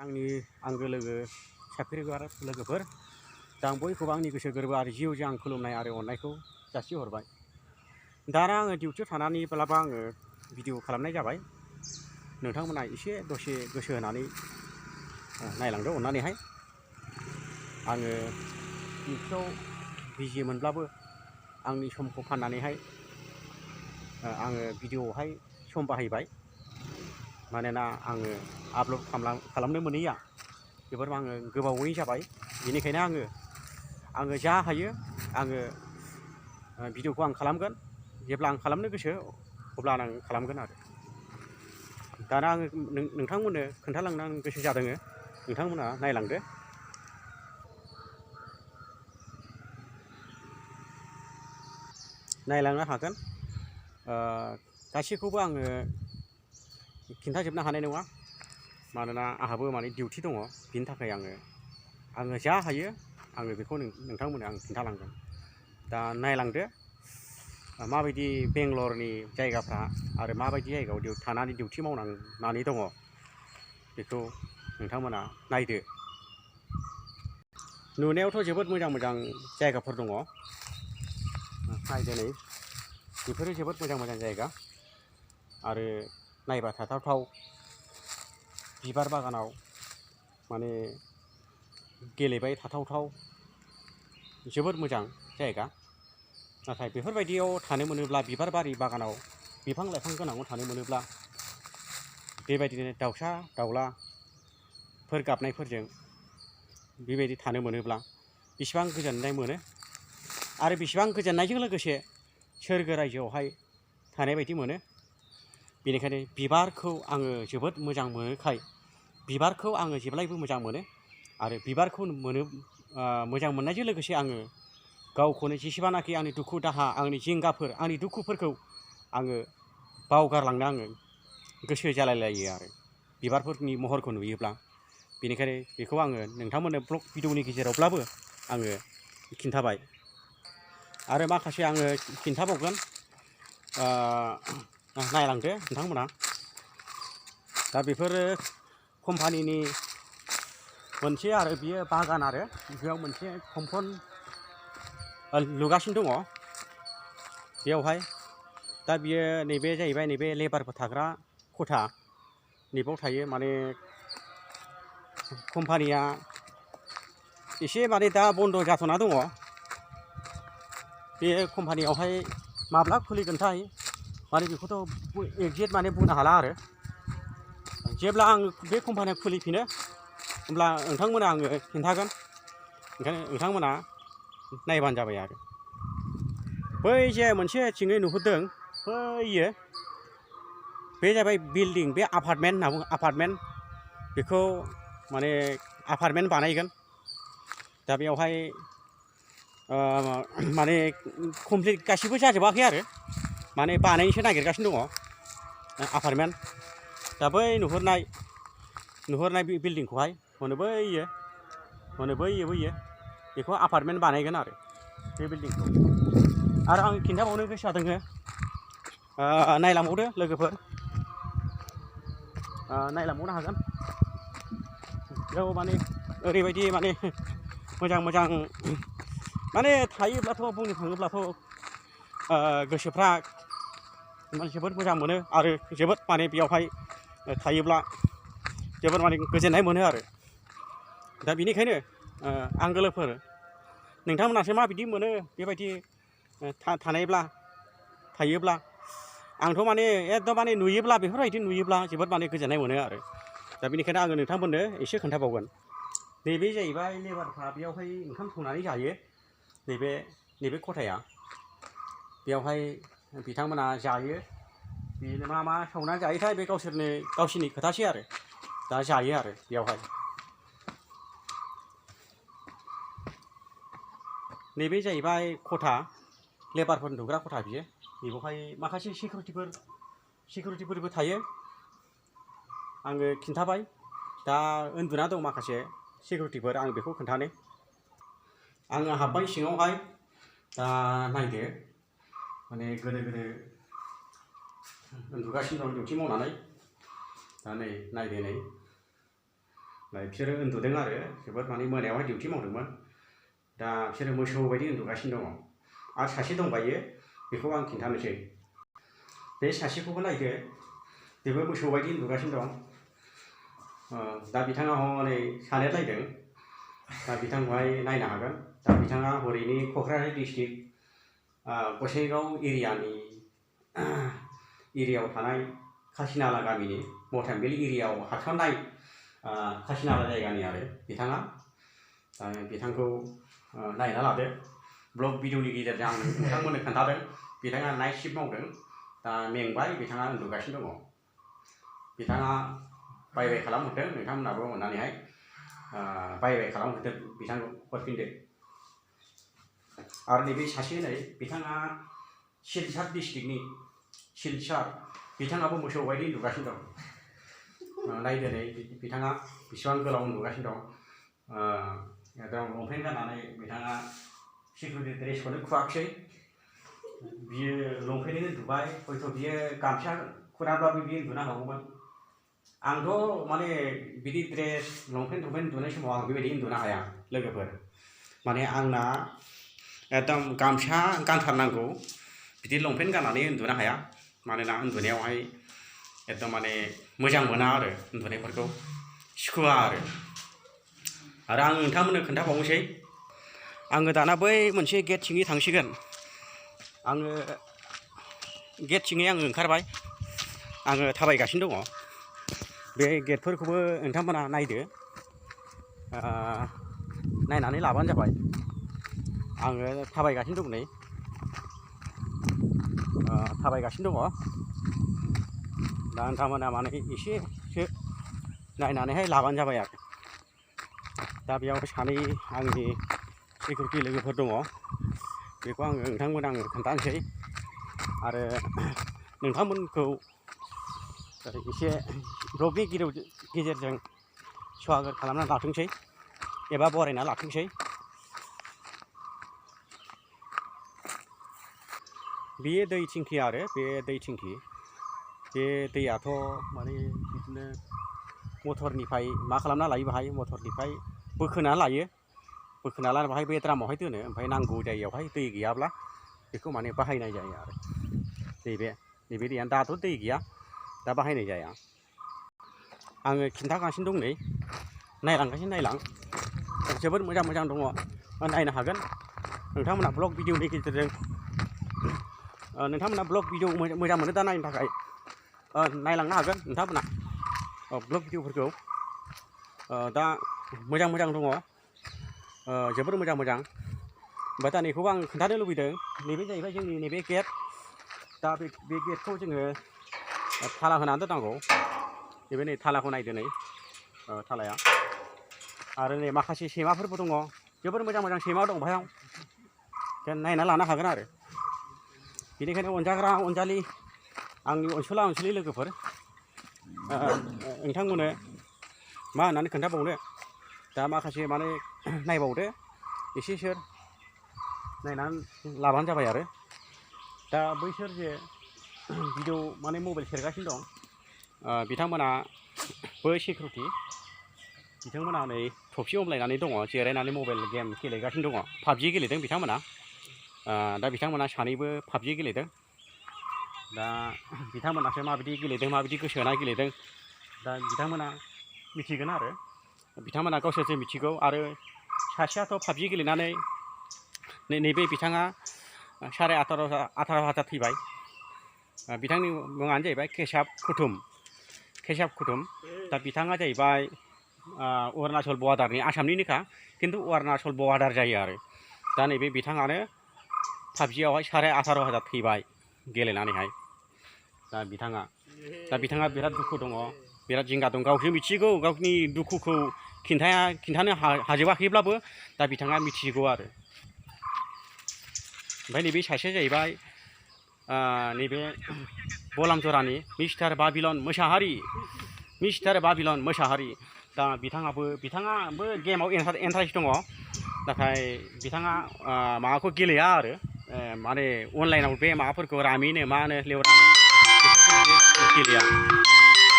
आंनि आंगो लोगो साख्रिगोनार लोगोफोर दा आं बयखौबो आंनि गोसो गोरबो आरो जिउजों आं खुलुमनाय आरो अननायखौ जासिहरबाय। दाना आङो डिउटियाव थानानैब्लाबो आङो भिडिअ खालामनाय जाबाय। नोंथांमोना एसे दसे गोसो होनानै नायलांदो अननानैहाय। आङो डिउटियाव बिजि मोनब्लाबो आंनि समखौ फाननानैहाय आङो भिडिअआवहाय सम बाहायबाय। मानोना आङो आपल'ड खालामनो मोनैया जोबोर आङो गोबावै जाबाय। बेनिखायनो आङो जा हायो आङो भिडिअखौ आं खालामगोन। जेब्ला आं खालामनो गोसो अब्लानो आं खालामगोन आरो। दाना आङो नोंथांमोननो खोन्थालांनो आं गोसो जादों। नोंथांमोना नायलांदो। नायलांनो हागोन। गासैखौबो आङो खिन्थाजोबनो हानाय नङा। मानोना आंहाबो माने डिउटि दङ। बिनि थाखाय आङो जा हायो आङो बेखौ नोंथांमोननो आं खिन्थालांगोन। दा नायलांदो माबायदि बेंगलरनि जायगाफ्रा आरो माबायदि जायगायाव थानानै डिउटि मावनानै दङ बेखौ नोंथांमोना नायदो। नुनायावथ' जोबोद मोजां मोजां जायगाफोर दङ। नायदो नै बेफोरो जोबोद मोजां मोजां जायगा आरो नायबा थाथावथाव। बिबार बागानाव माने गेलेबाय थाथावथाव जोबोद मोजां जायगा। नाथाय बेफोरबायदियाव थानो मोनोब्ला बिबार बारि बागानाव बिफां लाइफां गोनाङाव थानो मोनोब्ला बेबायदिनो दाउसा दाउलाफोर गाबनायफोरजों बेबायदि थानो मोनोब्ला बेसेबां गोजोननाय मोनो। आरो बेसेबां गोजोननायजों लोगोसे सोरगो रायजोआवहाय थानाय बायदि मोनो। बेनिखायनो बिबारखौ आङो जोबोद मोजां मोनोखाय बिबारखौ आङो जेब्लायबो मोजां मोनो। आरो बिबारखौ मोजां मोननायजों लोगोसे आङो गावखौनो जेसेबांनाखि आंनि दुखु दाहा आंनि जिंगाफोर आंनि दुखुफोरखौ आङो बावगारलांनो आङो गोसो जालायलायो आरो बिबारफोरनि महरखौ नुयोब्ला। बेनिखायनो बेखौ आङो नोंथांमोननो ब्लग भिडिअनि गेजेरावब्लाबो आङो खिन्थाबाय। आरो माखासे आङो खिन्थाबावगोन। नायलांदो नोंथांमोना। दा बेफोरो कम्पानिनि मोनसे आरो बियो बागान आरो बेयाव मोनसे कम्पाउन्ड लुगासिनो दङ बेयावहाय। दा बियो नैबे जाहैबाय नैबे लेबारफोर थाग्रा खथा। नैबाव थायो माने कम्पानिया एसे माने दा बन्द' जाथ'ना दङ। बे कम्पानियावहाय माब्ला खुलिगोनथाय माने बेखौथ' एक्जेक्ट माने बुंनो हाला आरो। जेब्ला आं बे कम्पानिया खुलिफिनो होमब्ला नोंथांमोना आङो खिन्थागोन। ओंखायनो नोंथांमोना नायबानो जाबाय आरो। बै जे मोनसे थिङै नुहुरदों बैयो बे जाबाय बिल्डिं। बे एपार्टमेन्ट होनना बुङो। एपार्टमेन्ट बेखौ माने एपार्टमेन्ट बानायगोन। दा बेयावहाय माने कमप्लिट गासिबो जाजोबाखै आरो माने बानायनोसो नागिरगासिनो दङ एपार्टमेन्ट। दा बै नुहुरनाय बिल्डिंखौहाय हनै बैयो बेखौ एपार्टमेन्ट बानायगोन आरो बे बिल्डिंखौ। आरो आं खिन्थाबावनो गोसो जादों। नायलांबावदो लोगोफोर। नायलांबावनो हागोन। बेयाव माने ओरैबायदि माने मोजां मोजां माने थायोब्लाथ' बुंनो थाङोब्लाथ' गोसोफ्रा जोबोद मोजां मोनो। आरो जोबोद माने बेयावहाय थायोब्ला जोबोद माने गोजोननाय मोनो आरो। दा बेनिखायनो आंगोलोफोर नोंथांमोनासो माबायदि मोनो बेबायदि थायोब्ला। आंथ' माने एकदम माने नुयोब्ला बेफोरबायदि नुयोब्ला जोबोद माने गोजोननाय मोनो आरो। दा बेनिखायनो आङो नोंथांमोननो एसे खोन्थाबावगोन। नैबे जाहैबाय लेबारफ्रा बेयावहाय ओंखाम संनानै जायो। नैबे खथाया बेयावहाय बिथांमोना जायो। बेनो मा सावनानै जायोथाय बे गावसोरनि खोथासै आरो। दा जायो आरो बेयावहाय। नैबे जाहैबाय खथा लेबारफोर उन्दुग्रा खथा बियो। बेवहाय माखासे सिकिउरिटिफोरबो थायो। आङो खिन्थाबाय। दा उन्दुना दं माखासे सिकिउरिटिफोर। आं बेखौ खोन्थानो। आङो हाबबाय सिङावहाय। दा नायदो माने गोदो उन्दुगासिनो दं डिउटि मावनानै। दा नायदो बिसोरो उन्दुदों आरो जोबोद माने मोनायावहाय डिउटि मावदोंमोन दा बिसोरो मोसौ बायदि उन्दुगासिनो दङ आरो सासे दंबायो बेखौ आं खिन्थानोसै बे सासेखौबो नायदो बेबो मोसौ बायदि उन्दुगासिनो दं दा बिथाङा हनै सानैलायदों दा बिथांखौहाय नायनो हागोन दा बिथाङा हरैनि क'क्राझार डिस्ट्रिक्ट गसाइगाव एरियायाव थानाय खासिनाला गामिनि मथामबिल एरियायाव हाबसननाय खासिनाला जायगानि आरो बिथाङा बिथांखौ नायना लादो ब्लग भिडिअनि गेजेरजों आं नोंथांमोननो खोन्थादों बिथाङा नाइट शिफ्ट मावदों दा मेंबाय बिथाङा उन्दुगासिनो दङ बिथाङा बाय बाय खालामहरदों नोंथांमोनाबो अननानैहाय बाय बाय खालामहरदो बिथांखौ हरफिनदो आरो नैबे सासे नै बिथाङा सिलचर डिस्ट्रिक्टनि सिलचर बिथाङाबो मोसौ बायदि उन्दुगासिनो दं नायदो नै बिथाङा बेसेबां गोलाव उन्दुगासिनो दं एकदम लंपेन्ट गाननानै बिथाङा सिकिउरिटि ड्रेसखौनो खुवाखिसै बियो लंपेन्टजोंनो उन्दुबाय हयथ' बियो गामसा खुनाब्लाबो बियो उन्दुनो हागौमोन आंथ' माने बिदि ड्रेस लंपेन्ट उन्दुनाय समाव आं बेबायदि उन्दुनो हाया लोगोफोर माने आंना एकदम गामसा गानथारनांगौ बिदि लंपेन्ट गाननानै उन्दुनो हाया मानोना उन्दुनायावहाय एकदम माने मोजां मोना आरो उन्दुनायफोरखौ सुखुवा आरो आं नोंथांमोननो खोन्थाबावनोसै आङो दाना बै मोनसे गेट सिङै थांसिगोन आङो गेट सिङै आङो ओंखारबाय आङो थाबायगासिनो दङ बे गेटफोरखौबो नोंथांमोना नायदो नायनानै लाबानो जाबाय आङो थाबायगासिनो दं नै थाबायगासिनो दङ दा नोंथांमोना माने एसेसो नायनानैहाय लाबानो जाबाय आरो दा बेयाव सानै आंनि सिकिउरिटि लोगोफोर दङ बेखौ आङो खोन्थानोसै आरो नोंथांमोनखौ एसे ब्लगनि गेजेरजों स्वागत खालामना लाथोंसै एबा बरायना लाथोंसै बेयो दै थिंखि आरो बे दै थिंखि बे दैयाथ' माने बिदिनो मटरनिफ्राय मा खालामना लायो बाहाय मटरनिफ्राय बोखोना लाना बाहाय बे द्रामावहाय दोनो ओमफ्राय नांगौ जायगायावहाय दै गैयाब्ला बेखौ माने बाहायनाय जायो आरो नैबे दैयानो दाथ' दै गैया दा बाहायनाय जाया आङो खिन्थागासिनो दं नै नायलां जोबोद मोजां दङ नायनो हागोन नोंथांमोना ब्लग भिडिअनि गेजेरजों नोंथांमोना ब्लग भिडिअ मोजां मोनो दा नायनो थाखाय नायलांनो हागोन नोंथांमोना ब्लग भिडिअफोरखौ दा मोजां दङ जोबोर मोजां ओमफ्राय दा नैखौबो आं खोन्थानो लुबैदों नैबे जाहैबाय जोंनि नैबे गेट दा बे गेटखौ जोङो थाला होनानै दोननांगौ नैबे नै थालाखौ नायदो नै थालाया आरो नै माखासे सैमाफोरबो दङ जोबोर मोजां सैमा दं बाहायाव नायना लानो हागोन आरो बेनिखायनो अनजाग्रा अनजालि आंनि अनसुलि लोगोफोर नोंथांमोननो मा होननानै खोन्थाबावनो दा माखासे माने नायबावदो एसेसोर नायनानै लाबानो जाबाय आरो दा बैसोर जे भिडिअ माने मबाइल सेरगासिनो दं बिथांमोना बै सिकिउरिटि बिथांमोना नै थफि हमलायनानै दङ जिरायनानै मबाइल गेम गेलेगासिनो दङ पाबजि गेलेदों बिथांमोना दा बिथांमोना सानैबो पाबजि गेलेदों दा बिथांमोनासो माबायदि गेलेदों माबायदि गोसो होना गेलेदों दा बिथांमोना मिथिगोन आरो बिथांमोना गावसोरसो मिथिगौ आरो सासेयाथ' पाबजि गेलेनानै नैबे बिथाङा 18,000 थैबाय बिथांनि मुङानो जाहैबाय केसाब कुटुम दा बिथाङा जाहैबाय अरुणाचल बर्डारनि आसामनिनोखा खिन्थु अरुणाचल बर्डार जायो आरो दा नैबे बिथाङानो पाबजियावहाय 18,000 थैबाय गेलेनानैहाय दा बिथाङा बिराद दुखु दङ बिराद जिंगा दं गावसो मिथिगौ गावनि दुखुखौ खिन्थानो हाजोबाखैब्लाबो दा बिथाङा मिथिगौ आरो ओमफ्राय नैबे सासेया जाहैबाय नैबे बलामजरानि मिस्टार बाबिलन मोसाहारि दा बिथाङाबो गेमाव इन्टारेस्ट दङ नाथाय बिथाङा माबाखौ गेलेया आरो माने अनलाइनाव बे माबाफोरखौ रामिनो मा होनो लेवरानो बेफोरखौ गेलेया